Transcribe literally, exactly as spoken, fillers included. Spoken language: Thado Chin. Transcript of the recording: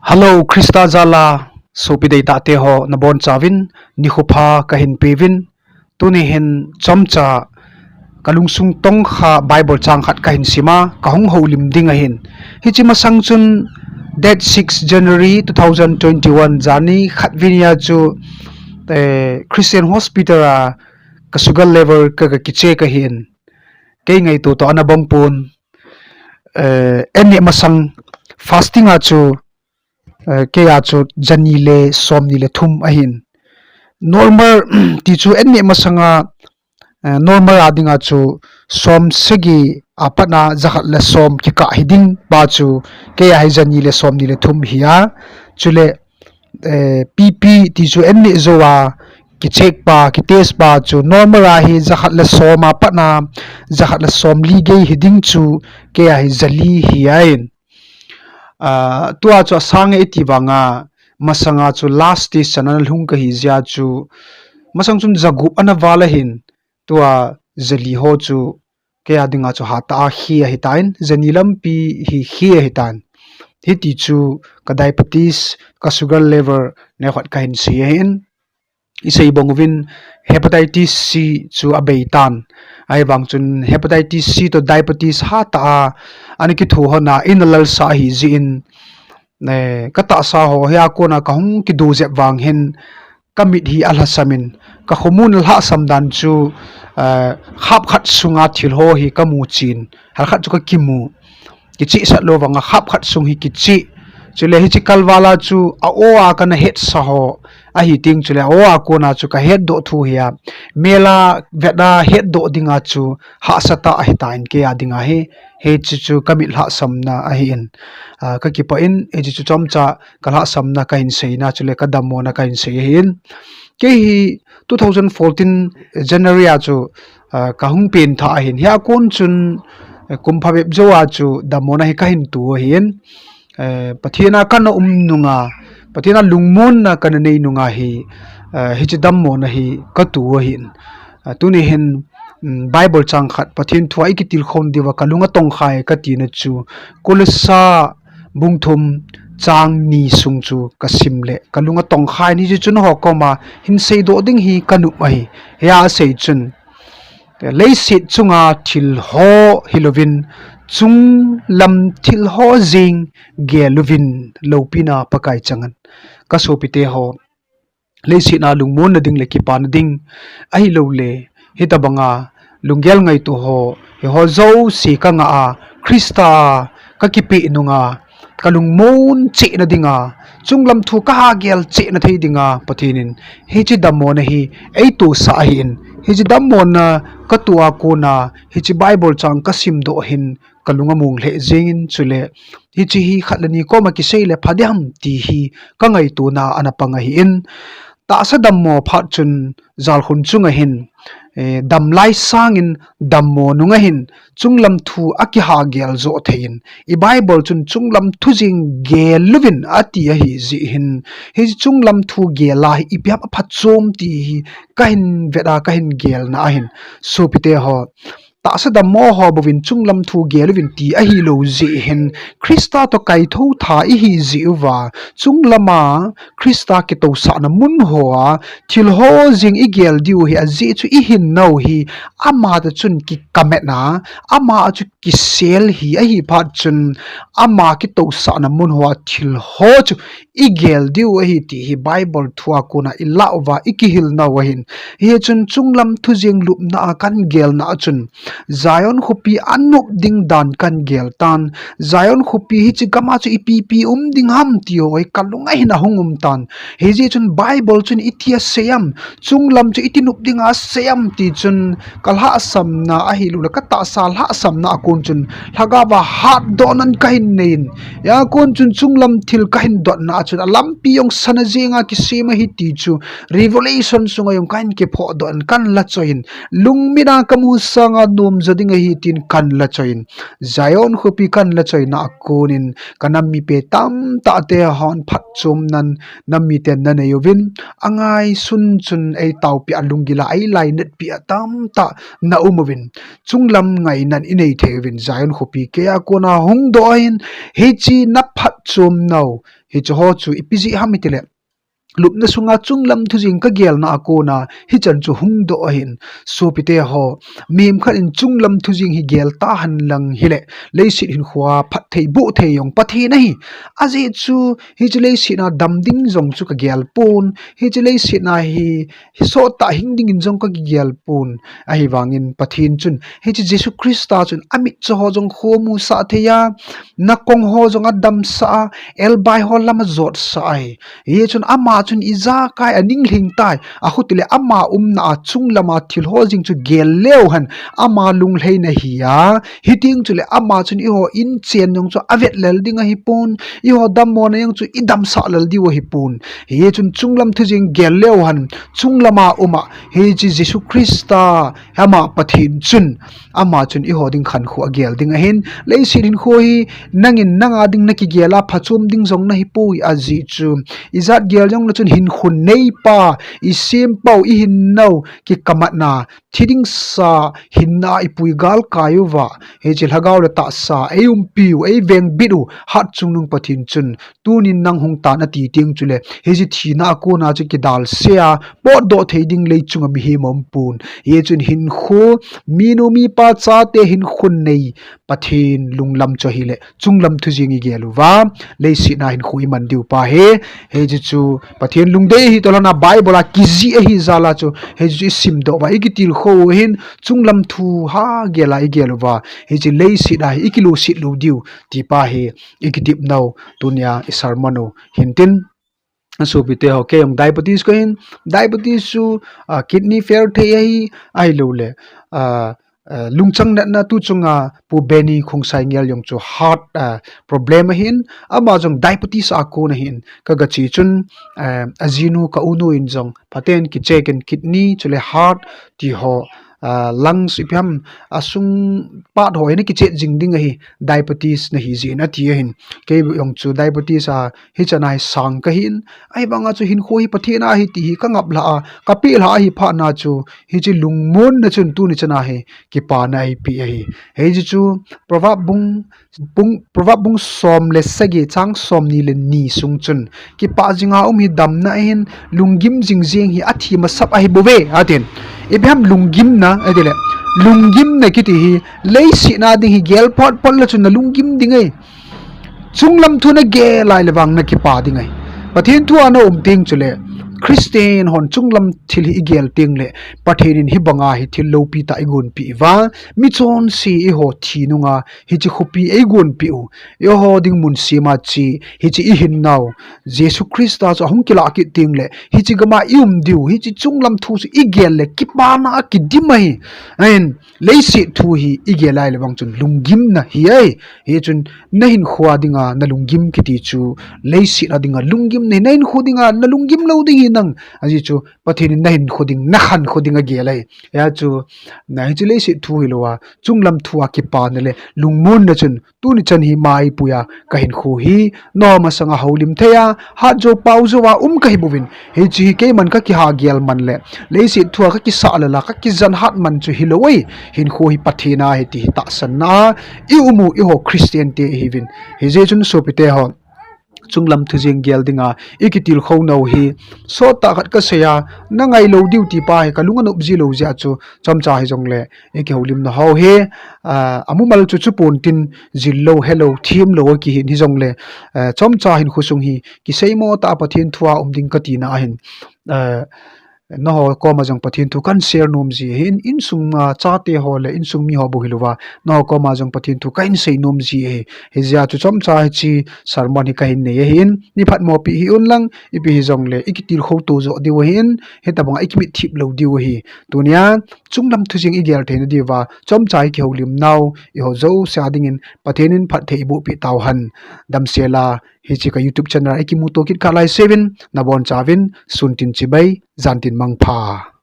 Hello, Krista jala sopi deitah te ho nabonchauvin nikho pha kahin peuvin. Tuni hin chomcha kalungsung tongkha Bible chang khat kahin sima, kahung houlim ding ahin. Hiche masang chun date six January two thousand twenty-one jani khat venia chu, eh, Christian Hospital a ka sugar level ka, ka kicheck ahin. Kei ngaito toh ana bang pon, eh, en neh masang fasting a chu, eh, kei a chu jani le somni le thum ahin. Normal ti chu en neh masanga, eh, normal a dinga chu som sagi a patna jakhat le som kikah hiding pa chu kei a hi jani le somni le thum hi a. Chule, eh, P P ti chu en neh jou a kicheck pa, kitest pa chu normal a hi jakhat le som a patna jakhat le somli gei hiding chu kei a hi jali hi ahin. Ah, tua chu asang e iti vanga, masanga chu last stage chan ana lhung kahi jeh a chu, masang chun jagup ana val ahin, tua jali ho chu kei a dinga chu hatah a khi ahitan, jani lampi hi khi ahitan. Hiti chu ka diabetes, ka sugar level neokhat kahin sei ahin. Isei bang uvin hepatitis C chu abeitan. Ahivang chun hepatitis C toh diabetes hatah a ana kitho hon a, ina lalsah ahi jeh in, eh, ka tahsa ho hia kona kahung kido jep vang hin, ka mit hi alhasam in, ka khomun lhasam dan chu, eh, khap khat sunga thil ho hi kamu chin, hal khat chu kakimu. Kichehsah lou vanga khap khat sung hi kicheh. Chule hiche kalval a chu a-o a kana hetsa ho ahi teng chule a-o a kona chu kahetdoh thu hi a, mel a vet a hetdoh dinga chu hahsa tah ahitan kei a dinga hi, hiche chu ka mit lhahsamna ahin. Ah, kakipah in, hiche chu chomcha ka lhahsamna kahin seina chule ka dammona kahin sei ahin. Kei hi two thousand fourteen January a chu, ah, kahung pengthah ahin. Hia kon chun, eh, kum phabep jou a chu dammona hi kahin to ahin. Eh, Pathen a kana um nunga, Pathen a lungmonna kana nei nunga hi, eh, hiche dammona hi kato ahin. Ah, tuni hin, um, Bible chang khat Pathen thu a ikitilkhou diuva kalung atongkhai katina chu, Kolosa bung thum chang ni sung chu kasim le kalung atongkhai, hiche chun ho koma hin seidoh ding hi kanop ahi. Hia asei chun, leiset chunga thil ho hilouvin, chunglam thil ho jeng gel uvin, loupina Pakai chang hen. Ka sopite ho, leiset a lungmonna ding le kipana ding, ahilouleh hitobanga lunggel ngaito ho, hiho jouse kangah a, Christa a kakipeh nunga, kalungmon chehna dinga, chunglam thu kahagel chehna thei dinga Pathen in hiche dammona hi eitosah ahin. Hiche dammona katoh a kona hiche Bible chang kasimdoh hin kalung among lheh jengin, chule hiche hi khat le ni koma kisei le phadiham ti hi kangaitona ana pang ahin. Tahsa dammo phat chun jalkhun chunga hin, eh, damlai sangin dammo nunga hin chunglam thu akihagel joh thei in, i Bible chun chunglam thu jeng gel uvin ati ahi jeh hin, hiche chunglam thu gel a hi ipi ham aphatchom ti hi kahin vet a kahin gelna ahin. Sopite ho, tahsa dammo ho bouvin chunglam thu gel uvin ti ahilou jeh hin, Christa toh kaithou tha ihi jeh uva, chunglama Christa kitousahna mun hoa thil ho jeng igel diu hi ajeh chu ihinnau hi, ama toh chun kikametna, ama chu kisel hi ahi phat chun, ama kitousahna mun hoa thil ho chu igel diu ahi ti hi Bible thu a kona ilah uva ikihilnau ahin. Hichun chunglam thu jeng lupna a kahin gelna a chun, Zion khopi anop ding dan kahin gel tan. Zion khopi hiche gam a chu ipi ipi um ding ham ti ho hi kalunga hin ahung um tan. Hijeh chun Bible chun iti asei am, chunglam chu iti nop dinga asei am ti chun, kalhahsamna ahilouleh katahsa lhahsamna a kon chun lhagaova hatdohnan kahin nei in, hia kon chun chunglam thil kahin dotna a chun alampi jong sana jenga kisem ahi ti chu Revelation sunga jong kahin kiphohdoh in kahin lachoi in, lungmit a kamu sanga nomjo ding ahi tin kahin lachoi in, Zion khopi kahin lachoina a konin kanam mite tamtah te hon phatchomnan nam miten nanei uvin, angaisun chun eitaopeh a lunggil a eilainatpeh a tamtah naum uvin, chunglam ngainan inei thei uvin, Zion khopi kei a kona hungdoh in, hiche naphatchomnau Hiche ho chu ipi jeh ham itile, lupna sunga chunglam thu jeng kagelna a kona hichan chu hung doh ahin. Sopite ho, mihem khat in chunglam thu jeng hi gel tahen lang hile, leiset hinkhoa phatthei boh thei jong Pathen ahi. Ajeh chu hiche leiset a dam ding jong chu kagel pon, hiche leiset a hi sottah hing dingin jong kakigel pon. Ahivangin Pathen chun, hiche Jesu Christa chun amitcho ho jong khomusah thei a, nakong ho jong adamsah a, elbai ho lam ajotsah ahi. Hichun ama chun ijakai aning lhing tai, akhutile ama umna a chunglam a thil ho jeng chu gel leu hen, ama lunglhaina hi a, hiteng chule ama chun eiho inchen jong chu avet lel ding ahipon, eiho dammona jong chu idamsah lel diu ahipon. Hichun chunglam thu jeng gel leu hen, chunglam a um a hiche Jesu Christa, ama Pathen chun, ama chun eiho ding khankho agel ding ahin. Leiset hinkho hi nangin nanga ding nakigel a phachom ding jong nahipoi, ajeh chu ijat gel jongle chun hinkho neipa, isempau, ihinnau kikamatna, thi ding sa hinna ipui galkai uva, hiche lhagao le tahsa eiumpiu, eivengbit u Hatchungnung Pathen chun, tunin nang hung tan ati teng chule, hiche thina a kona chu kidalse a potdoh thei ding leichunga mihem aumpon. Hichun hinkho, minu mipa chate hinkho nei Pathen lunglam chu ahile, chunglam thu jeng igel uva, leiset a hinkho iman diu pa hi, hiche chu Pathen lungdei ahi toh lhona Bible a kijih ahi jal a chu, hiche chu isimdoh uva, ikitilkhou u ahin, chunglam thu ha gel a igel uva, hiche leiset a hi ikiluset lou diu ti pa hi ikitepnau tunia isermon u hintin. Sopite ho, kei jong diabetes kahin, diabetes chu, ah, kidney fail thei ahi, ahiloule, ah, ah, lungchang natna tu chunga Pu Benny Khongsai Ngel jong chu heart, ah, problem ahin, ama jong diabetes a kon ahin, kagache chun, ah, ajinu ka unu in jong phaten kicheck in kidney chule heart ti ho, ah, lungs ipi ham, asung part ho hi nakicheck jing ding ahi, diabetes nahi jeh in ati ahin. Kei jong chu diabetes a hichan a hi sang kahin, ahivanga chu hinkho hi Pathen a ahi ti hi kangaplhah a, kapehlhah ahi phatna chu, hiche lungmonna chun tuni chan a hi kipana eipeh ahi. Hiche chu Proverb bung, bung, Proverb bung som le sagi chang somni le ni sung chun, kipah jinga um hi damna ahin, lunggim jing jeng hi athi masat ahibouve, atin. Ipi ham lunggimna, atile, lunggimna kiti hi, leiset a ding hi gel photphot le chun nalunggim ding ahi. Chunglam thu nagel a ahile vang nakipa ding ahi. Pathen thu a naum teng chule, Christian hon chunglam thil hi igel tengle, Pathen in hibanga hi thil loupi tah eigonpeh uva, michonse eiho thi nunga hiche khopi eigonpeh u, eiho ding mun sema che, hiche ihinnau Jesu Christa chu ahung kilah kit tengle, hiche gama ium diu, hiche chunglam thu chu igel le kipana akidim ahi. Ahin, leiset thu hi igel a ahile vang chun lunggimna hi ahi. Hichun nahinkho a dinga nalunggim kiti chu, leiset a dinga lunggimna hi, nahinkho dinga nalunggim lou ding hi nang, ajeh chu Pathen in nahinkho ding, nakhankho ding agel ahi. Hia chu, na hiche leiset thu hilouva, chunglam thu a kipana le lungmonna chun, tuni chan hi maipuia kahinkho hi, nangho masanga houlim thei a, hatjou paojou a um kahibouvin, hiche hi keiman kakiha gel man le, leiset thu a kakisah lel a, kakijan hat man chu hilou ahi, hinkho hi Pathen a ahi ti hi tahsanna a ium u eiho Christian te ihiuvin. Hijeh chun sopite ho, chunglam thu jeng gel dinga ikitilkhou nau hi, sottah khat kasei a, nangai lou diu ti pa hi kalung anop ji lou jeh a chu, chomcha hijongle, ikihoulimna ho hi, ah, amumal chu chu pontin, jil lou, he lou, them lou akihin hijongle, ah, chomcha hinkho sung hi kiseimo tah a Pathen thu a um ding katina ahin, ah, nangho koma jong Pathen thu kahin share nom ji ahin, insunga chate ho le insung mi ho bou hilouva, nangho koma jong Pathen thu kahin sei nom ji ahi. Hijeh a chu chomcha hiche sermon hi kahin nei ahin, neiphatmopi hih un lang, ipi hijongle ikitilkhou to joh diu ahin, hitobanga ikimitthem lou diu ahi. Tunia chunglam thu jeng igel theina diuva chomcha ikihoulim nau eiho jouse a dingin Pathen in phatthei eibohpeh tauhen. Damsel a hiche ka YouTube channel a ikimuto kit kha laiseuva, nabonchauvin suntin chibai, jantin mangpha.